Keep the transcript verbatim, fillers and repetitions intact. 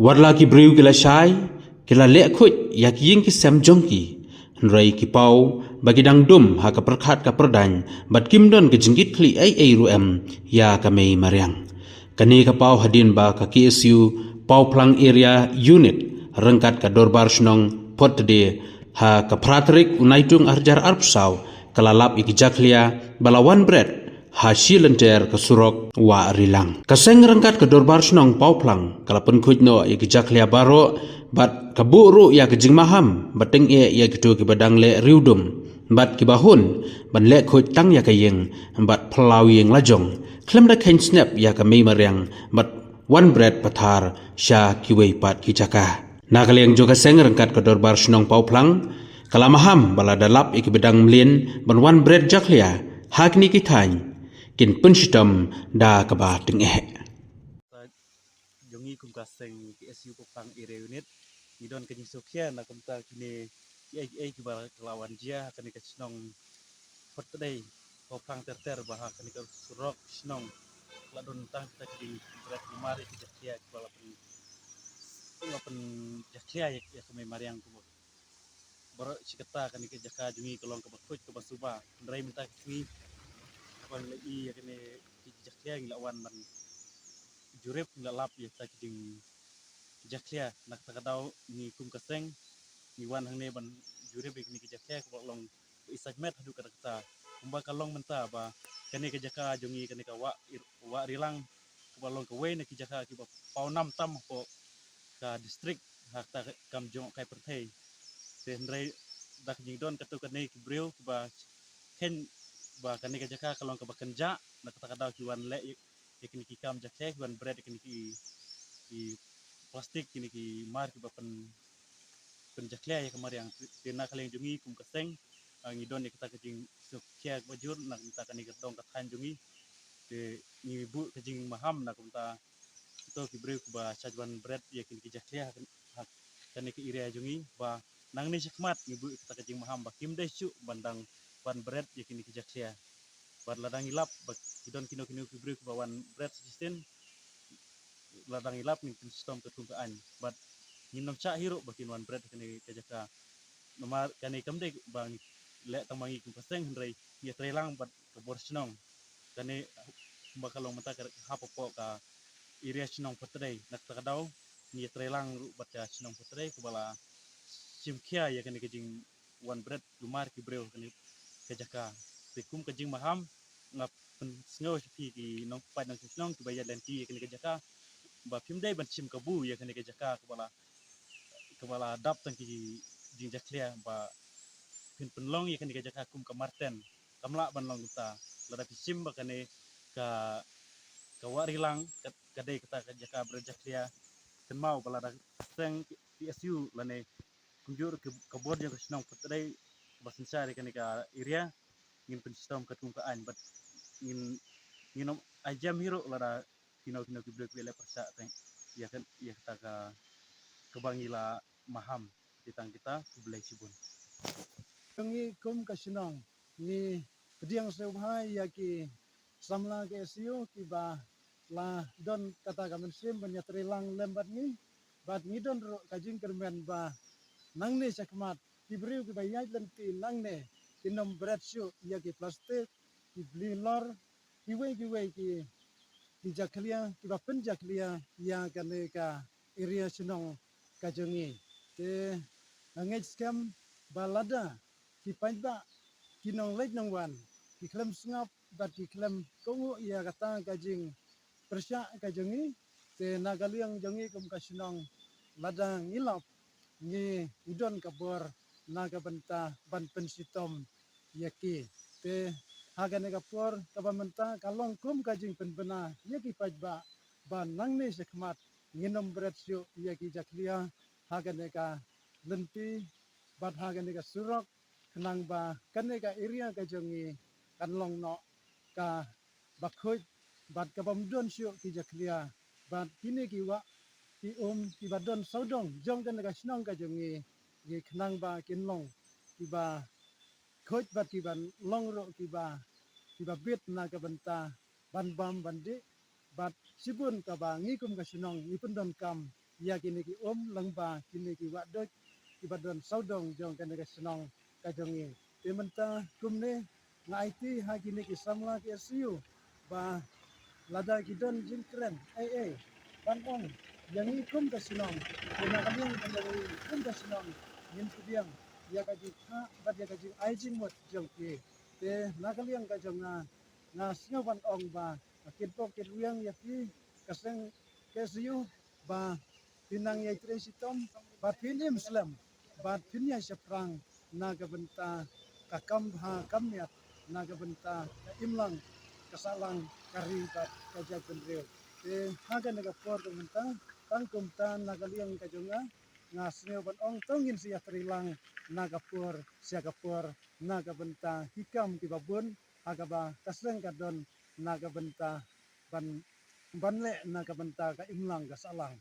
Wat la ki briew ki la shai, ki la leh khuid ïa ki ïing ki sem jong ki. Hynrei ki paw ba ki dang dum ha ka pyrkhat ka pyrdaiñ, bad kim don ka jingkitkhlieh ei ei ruh em ïa ka mei mariang. Kane ka paw hadien ba ka K S U Pawphlang Area Unit ryngkat ka Dorbar Shnong Photde ha ka phra tarik u Naitung arhajar arphew saw ka la lap ïa ki jakhlia ba la wan bret ha shi lynter ka surok Wah Rilang. Ka seng ryngkat ka Dorbar Shnong Pawphlang ka la pynkhuid noh ïa ki jakhlia baroh bad ka buh ruh ïa ka jingmaham ba tyngeh ïa kito kiba dang leh riewdum bad kiba hun ban leh khuid tang ïa ka ïing bad phyllaw ïing la jong, khlem da kheiñ snep ïa ka mei mariang bad wan bret pathar sha kiwei pat ki jaka. Na ka liang jong ka seng ryngkat ka Dorbar Shnong Pawphlang ka la maham ba lada lap ïa kiba dang mlien ban wan bret jakhlia ha kine ki thaiñ, kin pynshitom da kaba tyngeh. Jong ngi kum ka seng K S U Pawphlang Area Unit, ngi don ka jingsngewkhia na kumta kine kiei kiei kiba la wan jia ha kane ka shnong Photdei, Pawphlang ter ter, ba ha kane ka surok shnong la don tang kita ki jingbret lumar ïa ki jakhlia kiba la pyn, la pynjakhlia ïa, ïa ka mei mariang. Kumba baroh shi katta kane ka jaka jong ngi ka long kaba khuid kaba suba. Hynrei mynta ka sngi haba ngi la ïohi ïa kane ki jakhlia, ngi la wan ban jurip, ngi la lap ïa kita ki jingjakhlia. Na kata ka daw ngi kum ka seng ngi wan hangne ban jurip ïa kine ki jakhlia kaba long ba i sait met haduh katta katta. Kumba ka long mynta ba kane ka jaka jong ngi, kane ka Wah Ir-, Wah Rilang, kaba long kawei na ki jaka kiba paw nam tam hapoh ka district ha kata ka kam jong ka pyrthei. Te hynrei da ka jingdon katto katne ki briew kiba kheiñ ba kane ka jaka ka long kaba kynjah, na kata ka daw ki wan leh ïa, ïa kine ki kam jakhlia, ki wan bret ïa kine ki, ki plastik, kine ki mar kiba pyn, pynjakhlia ïa ka mariang. Te na ka liang jong ngi kum ka seng, ah, ngi don ïa kata ka jingsngewkhia kaba jur na ka bynta kane ka dong ka thaiñ jong ngi. Te ngi buh ka jingmaham na ka bynta kito ki briew kiba shait wan bret ïa kine ki jakhlia ha, ha kane ka area jong ngi, ba nangne shakhmat ngi buh kata ka jingmaham ba kim dei shuh ban dang wan bret ïa kine ki jakhlia. Bad lada ngi lap ba ki don kino kino ki briew kiba wan bret sa shisien, lada ngi lap ngin pynshitom katkum ka aiñ. Bad ngin ym shah hi ruh ba kin wan bret ha kane ka jaka. Namar kane kam dei ba ngi leh tang ma ngi kum ka seng, hynrei ngi ïatreilang bad ka bor shnong. Kane kumba ka long mynta ka hap hapoh ka area shnong Photdei, na kata ka daw ngi ïatreilang ruh bad ka shnong Photdei kaba la shim khia ïa kane ka jingwan bret lumar ki briew kane ka jaka. Te kum ka jingmaham nga pynsngew sha phi ki nongpaid nongshong shnong kiba ïaid lynti ïa kane ka jaka, ba phim dei ban shim kabu ïa kane ka jaka kaba la, kaba la dap tang ki jingjakhlia, ba phin pynlong ïa kane ka jaka kum ka marten. Kam lah ban long kumta. Lada phi shim ba kane ka, ka Wah Rilang ka, ka dei kata ka jaka bret jakhlia, kynmaw ba lada seng K S U lane kumjuh ka, ka bor jong ka shnong Photdei ba synshar ïa kane ka area, ngin pynshitom katkum ka aiñ. Bad ngin, ngin ym ai jem hi ruh lada kino kino ki briew ki leh pyrshah teng ïa ka, ïa kata ka, kaba ngi la maham. Te tang kita, khublei shibun. Ngi kum ka shnong ngi pdiang sngewbha ïa ki samla K S U kiba la don kata ka mynsiem ban ïatreilang lem bad ngi. Bad ngi don ruh ka jingkyrmen ba nangne shakhmat ki briew kiba ïaid lynti nangne kin ym bret shuh ïa ki plastik, ki bli lor, kiwei kiwei ki, ki jakhlia, kiba pynjakhlia ïa kane ka area shnong ka jong ngi. Te nga ngeit skhem ba lada ki paidbah, ki nongleit nongwan, ki khlem sngap bad ki khlem kohnguh ïa kata ka jingpyrshah ka jong ngi, te na ka liang jong ngi kum ka shnong, lada ngi lap, ngi, ngi don ka bor na ka bynta ban pynshitom ïa ki. Te ha kane ka por kaba mynta ka long kum ka jingpynbna ïa ki paidbah ba nangne shakhmat ngin ym bret shuh ïa ki jakhlia ha kane ka lynti bad ha kane ka surok, khnang ba kane ka area ka jong ngi kan long noh kaba khuid bad kaba ym don shuh ki jakhlia, bad kine ki wah ki um kiba don sawdong jong kane ka shnong ka jong ngi, ngi khnang ba kin long kiba khuid bad kiba long ruh kiba, kiba bit na ka bynta ban bam ban dih. Bad shibun kaba ngi kum ka shnong ngi pyndonkam ïa kine ki um lyngba kine ki wahduid kiba don sawdong jong kane ka shnong ka jong ngi. Te mynta kumne nga aiti ha kine ki samla ki S C U ba lada ki don jingkren ei ei ban ong ïa ngi kum ka shnong, te na ka liang ka jong ngi kum ka shnong ngin pdiang ïa ka jingthah bad ïa ka jingai jingmut jong ki. Te na ka liang ka jong nga, nga sngew ban ong ba ka kitbok kitrwiang ïa phi ka seng ka S C U ba phin nang ïai trei shitom bad phin im slem bad phin ïai shaphrang na ka bynta ka kam bha kam miat, na ka bynta ka imlang ka sahlang ka ri bad ka jaitbynriew. Te ha kane ka por ka mynta tang kumta na ka liang ka jong nga, nga sngew ban ong to ngin sa ïatrei lang na ka por sha ka por na ka bynta ki kam kiba bun ha kaba ka seng ka don na ka bynta ban ban leh na ka bynta ka imlang ka sahlang.